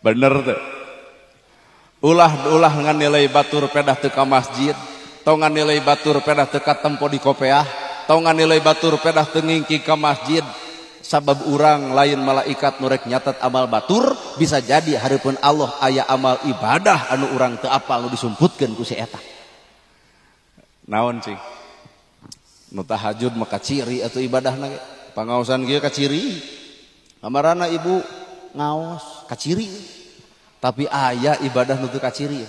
Bener teh. Ulah ngan nilai batur pedah teu ka masjid, tong ngan nilai batur pedah teu katempo di kopeah, tong ngan nilai batur pedah teu ngingki ka masjid. Sabab urang lain malaikat nu rek nyatet amal batur, bisa jadi hareupeun Allah aya amal ibadah anu urang teu apal nu disumputkeun ku si eta. Naon cing? Nu tahajud mah kaciri atuh ibadahna ge. Pangaosan kieu kaciri. Kamarana ibu ngaos kaciri. Tapi aya ibadah nu teu kaciri.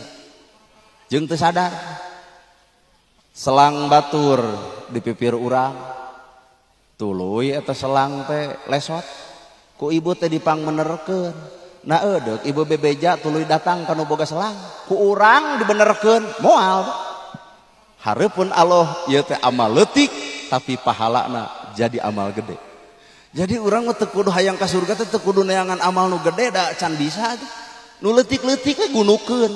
Jeung teu sadar. Selang batur di pipir urang. Tuluy eta selang teh lesot. Ku ibu teh dipangmenerkeun. Nah edeuk ibu bebeja tuluy datang ka nu boga selang. Ku urang dibenerkeun moal. Hareupeun Allah ieu teh amal leutik tapi pahalana jadi amal gede. Jadi urang mah teu kudu hayang ka surga teh teu kudu neangan amal nu gede da can bisa teh. Nu leutik-leutik we gunukeun.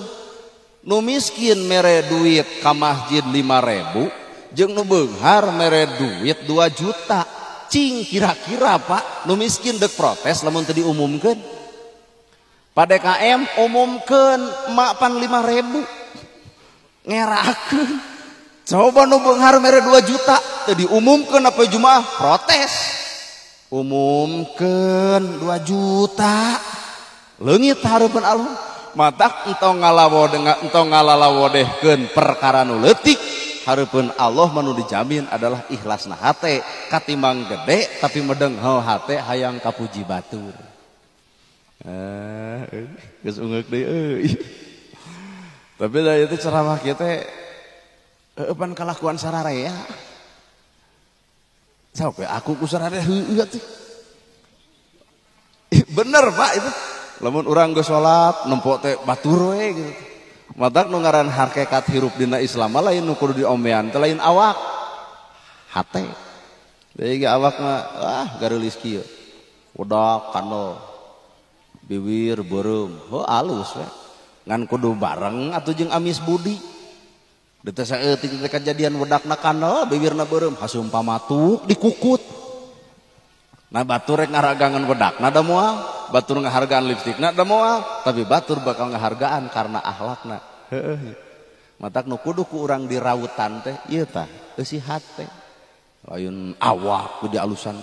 Nu miskin mere duit ka masjid 5.000 jeung nu beunghar mere duit 2 juta. Cing kira-kira Pak, nu miskin deuk protes lamun teu diumumkeun. Pak DKM umumkeun mak pan 5.000. Ngerakeun. Coba nu beunghar mere 2 juta teu diumumkeun apa Jumaah protes. Umumkeun 2 juta. Leungit hareupeun Allah. Matak entong entong ngalalawodehkeun perkara nu leutik hareupeun Allah mah nu dijamin adalah ikhlasna hate katimbang gede tapi medenghel hate hayang kapuji batur. Geus ungeuk deui euy. Tapi da ieu teh ceramah kieu teh pan kalakuan sararea. Sok we aku ku sararea heueuh atuh. Bener Pak itu. Lamun urang geus salat nempo teh batur we gitu. Matak nu ngaran hakikat hirup dina Islam lain nu kudu diomean teh lain awak. Hate. Deui ge awak mah ah gareulis kieu. Wedak kandel. Bibir beureum. Heuh alus we. Ngan kudu bareng atuh jeung amis budi. Deui teh saeutik teh kajadian wedakna kandel, bibirna beureum, hasum pamatuk dikukut. Nah batur rek ngaragangan wedakna da moal, batur ngahargaan lipstikna da moal, tapi batur bakal ngahargaan karena akhlakna. Heueuh. Matak nu kudu ku urang dirawutan teh ieu tah eusi hate. Lain awak ku dialusan.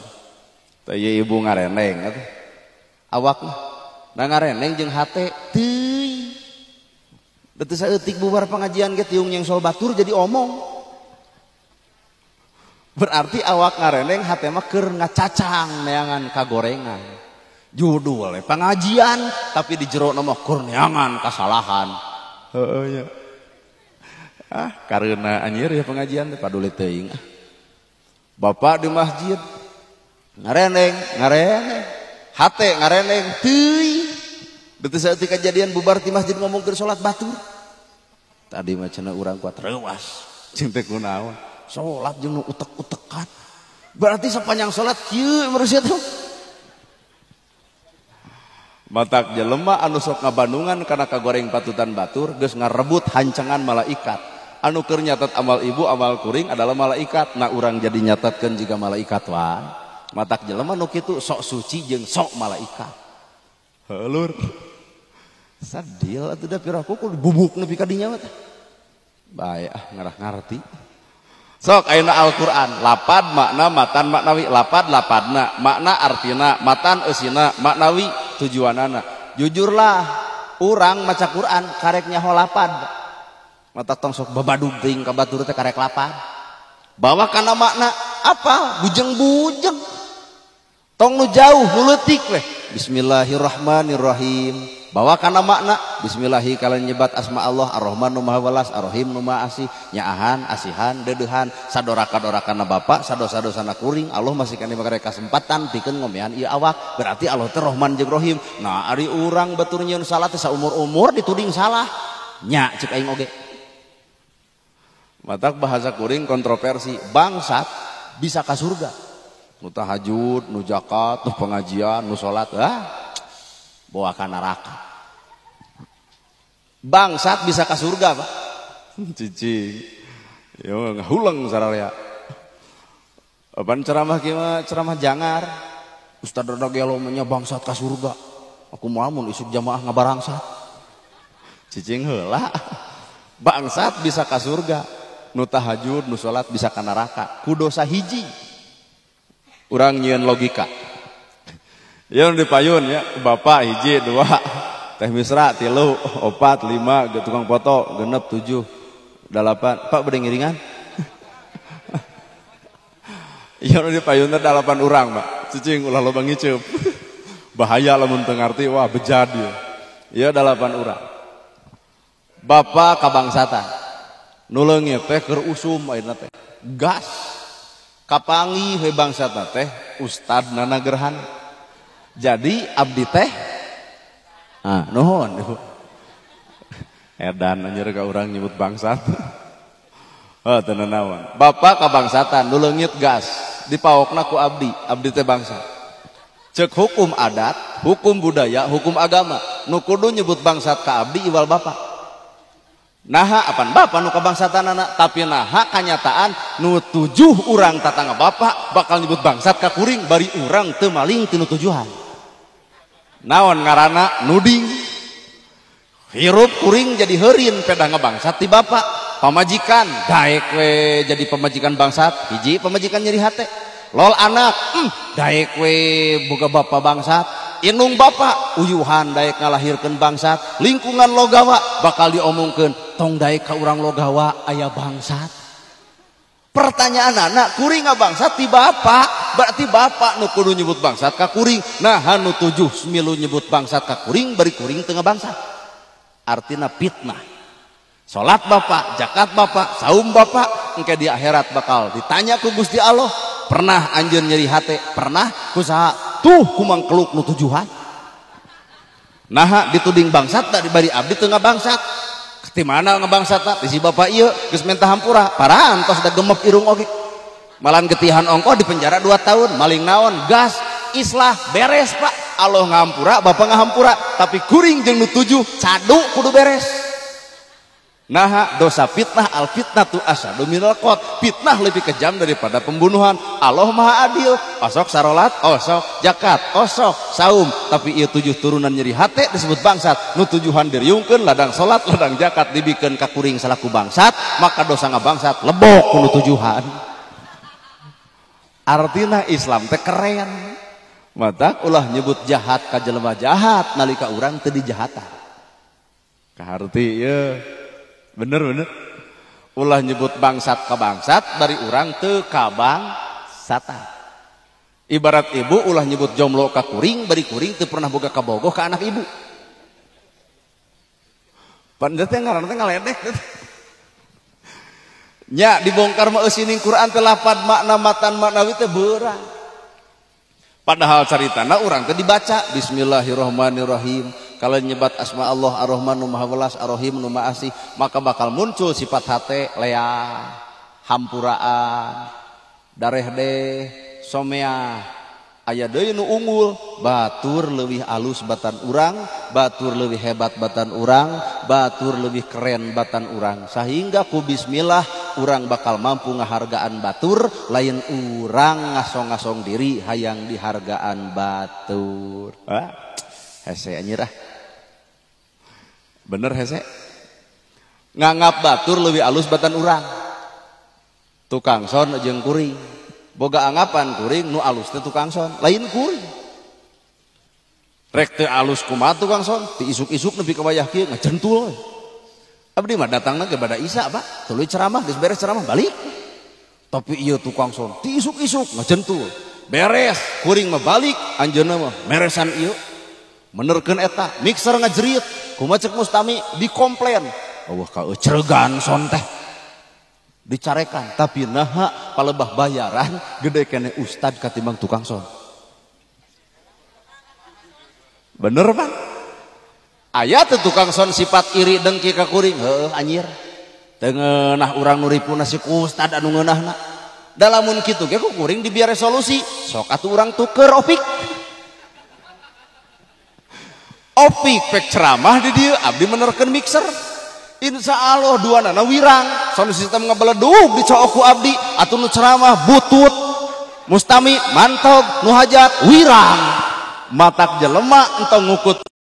Teh ieu ibu ngareneng atuh. Awak mah nah ngareneng jeung hate teuing. Da teu saeutik bubar pengajian ge tiung nyengsol batur jadi omong. Berarti awak ngareneng hate mah keur ngacacang neangan kagorengan. Judul pengajian tapi di jero mah keur neangan kasalahan. Heueuh nya. Ah kareuna anjir ya pengajian teh paduli teuing ah. Bapak di masjid ngareneng, ngareneng, hate ngareneng teuing. Beuteung saeutik kejadian bubar ti masjid ngomong keur salat batur. Tadi mah cenah urang kuat reuas. Cing teh kunaon? Salat jeung nu utek-utekan. Berarti sepanjang salat kieu manusia tuh. Matak jelema anu sok ngabandungan kana kagoreng patutan batur geus ngarebut hancangan malaikat. Anu keur nyatet amal ibu amal kuring adalah malaikat. Nah urang jadi nyatetkeun jiga malaikat wae. Matak jelema nu kitu sok suci jeung sok malaikat. Heulur. Sadil atuh da piraku kudu bubuk nepi ka dinya mah teh. Bae ah ngarah ngarti. Sok ayeuna Al-Qur'an, lapad makna matan maknawi, lapad lapadna, makna artina, matan eusina, maknawi tujuanana. Jujurlah urang maca Qur'an karek nyaho lapad. Mata tong sok babadug teuing ka batur teh karek lapad. Bawa kana makna apa? Bujeng-bujeng. Tong nu jauh nu leutik weh. Bismillahirrahmanirrahim. Bawa kana makna bismillahi kalian nyebat asma Allah Ar-Rahman nu Maha Welas Ar-Rahim nu Maha Asih nyaahan asihan deudeuhan sadoraka-dorakana bapak sadosa-dosana kuring Allah masih kana dibere kasempatan pikeun ngomean ieu awak berarti Allah teh Rahman jeung Rahim. Nah ari urang batur nyieun salah teh saumur-umur dituding salah nya ceuk aing oge. Matak bahasa kuring kontroversi bangsat bisa ka surga nu tahajud nu zakat nu pengajian nu salat ah bawa ka neraka. Bangsat bisa ke surga, Pak. Cicing. Yo ngahuleng sararea. Apaan ceramah kieu mah ceramah jangar. Ustaz rada gelo mah nya bangsat ka surga. Aku moal mun isuk jamaah ngabarangsat. Cicing heula. Bangsat bisa ka surga, nu tahajud, nu salat bisa ka neraka. Ku dosa hiji. Urang nyieun logika. Ya nu dipayun ya, bapak hiji, dua, teh Misra 3, 4, 5, tukang foto 6, 7, 8. Pak bade ngiringan. Iya nu dipayun teh 8 urang, Pak. Cicing ulah loba ngiceup. Bahaya lamun teu ngarti, wah bejad ieu. Ieu 8 urang. Bapak kabangsatan. Nu leungit teh keur usum ayeuna teh. Gas. Kapanggih we bangsatna teh ustad Nana Gerhana. Jadi abdi teh ah nuhun ibu. Edan anjir ka urang nyebut bangsat. Oh teu nanaon. Bapak kabangsatan nu leungit gas dipaokna ku abdi, abdi teh bangsat. Cek hukum adat, hukum budaya, hukum agama, nu kudu nyebut bangsat ka abdi iwal bapak. Naha apan bapak nu kabangsatanana, tapi naha kanyataan nu 7 urang tatangga bapak bakal nyebut bangsat ka kuring bari urang teu maling tinu tujuhan. Naon ngaranna nuding. Hirup kuring jadi heurin pedah ngabangsat ti bapak. Pamajikan daek we jadi pamajikan bangsat, hiji pamajikan nyeri hate. Lol anak, daek we boga bapak bangsat, inung bapak uyuhan daek ngalahirkeun bangsat, lingkungan logawa bakal diomongkeun tong daek ka urang logawa aya bangsat. Pertanyaan anak kuring ngabangsat ti bapak, berarti bapak nu kudu nyebut bangsat ka kuring. Nah nu 7 milu nyebut bangsat ka kuring bari kuring teu ngabangsat. Artina fitnah. Salat bapak, zakat bapak, saum bapak, engke di akhirat bakal ditanya ku Gusti Allah. Pernah anjeun nyeri hate, pernah kusaha tuh kumangkeluk nu tujuhan. Naha dituding bangsat da dibari abdi teu ngabangsat. Ti mana ngabangsatna? Ti si bapak ieu geus menta hampura, parantos da gemep irung oge. Malan getihan ongkoh di penjara 2 tahun, maling naon, gas, islah, beres Pak. Allah ngahampura, bapak ngahampura, tapi kuring jeung nu 7 cadu kudu beres. Nah dosa fitnah, al fitnah tu asyadu minal qat. Fitnah lebih kejam daripada pembunuhan. Allah maha adil. Osok sarolat, osok zakat, osok saum. Tapi ieu 7 turunan nyeri hate disebut bangsat. Nu tujuhan diriungkeun ladang salat, ladang zakat dibikeun ka kuring salaku bangsat, maka dosa ngabangsat lebok ku nu tujuhan. Artina Islam teh keren. Matak ulah nyebut jahat ka jelema jahat nalika urang teu dijahatan. Kaharti ieu. Bener-bener ulah nyebut bangsat ka bangsat dari urang teu ka bangsatan. Ibarat ibu ulah nyebut jomblo ka kuring bari kuring teu pernah boga kabogoh ka anak ibu. Pan teh ngaranna teh ngaledek. Nya dibongkar mah eusining Quran teh lapad makna matan maknawi teh beurang. Padahal caritana urang teh dibaca bismillahirrahmanirrahim. Kalau nyebat asma Allah Ar-Rahman nu Maha Welas Ar-Rahim nu Maha Asih, maka bakal muncul sifat hate lea, hampuraan, darehdeh, somea. Aya deui nu unggul, batur leuwih alus batan urang, batur leuwih hebat batan urang, batur leuwih keren batan urang. Sehingga ku bismillah urang bakal mampu ngahargaan batur, lain urang ngasong-ngasong diri hayang dihargaan batur. Ah, hese anjir ah. Bener hese. Nganggap batur leuwih alus batan urang. Tukang son jeung kuring. Boga anggapan kuring nu alus teh tukang son, lain kuring. Rek teu alus kumaha tukang son, ti isuk-isuk nepi ka wayah kieu ngajentul. Abdi mah datangna ge bada Isa, Pak. Tuluy ceramah geus beres ceramah balik. Tapi ieu tukang son ti isuk-isuk ngajentul. Beres, kuring mah balik, anjeunna mah meresan ieu. Menerkeun eta, mixer ngajerit, kumaha cek mustami dikomplain. Eueuh ka ecregan son teh. Dicarekan, tapi naha palebah bayaran gede kene ustad katimbang tukang son. Bener Pak? Aya teh tukang son sifat iri dengki ka kuring, heueuh anjir. Teu ngeunah urang nu ripuna si ustad anu ngeunahna. Da lamun kitu ge ku kuring dibiar resolusi, sok atuh urang tuker opik. Opik pek ceramah di dieu abdi menerkeun mixer. Insya Allah dua nana wirang sound sistem ngabeledug dicook ku abdi atuh nu ceramah butut mustami mantog nu hajat wirang. Matak jelema entong ngukut.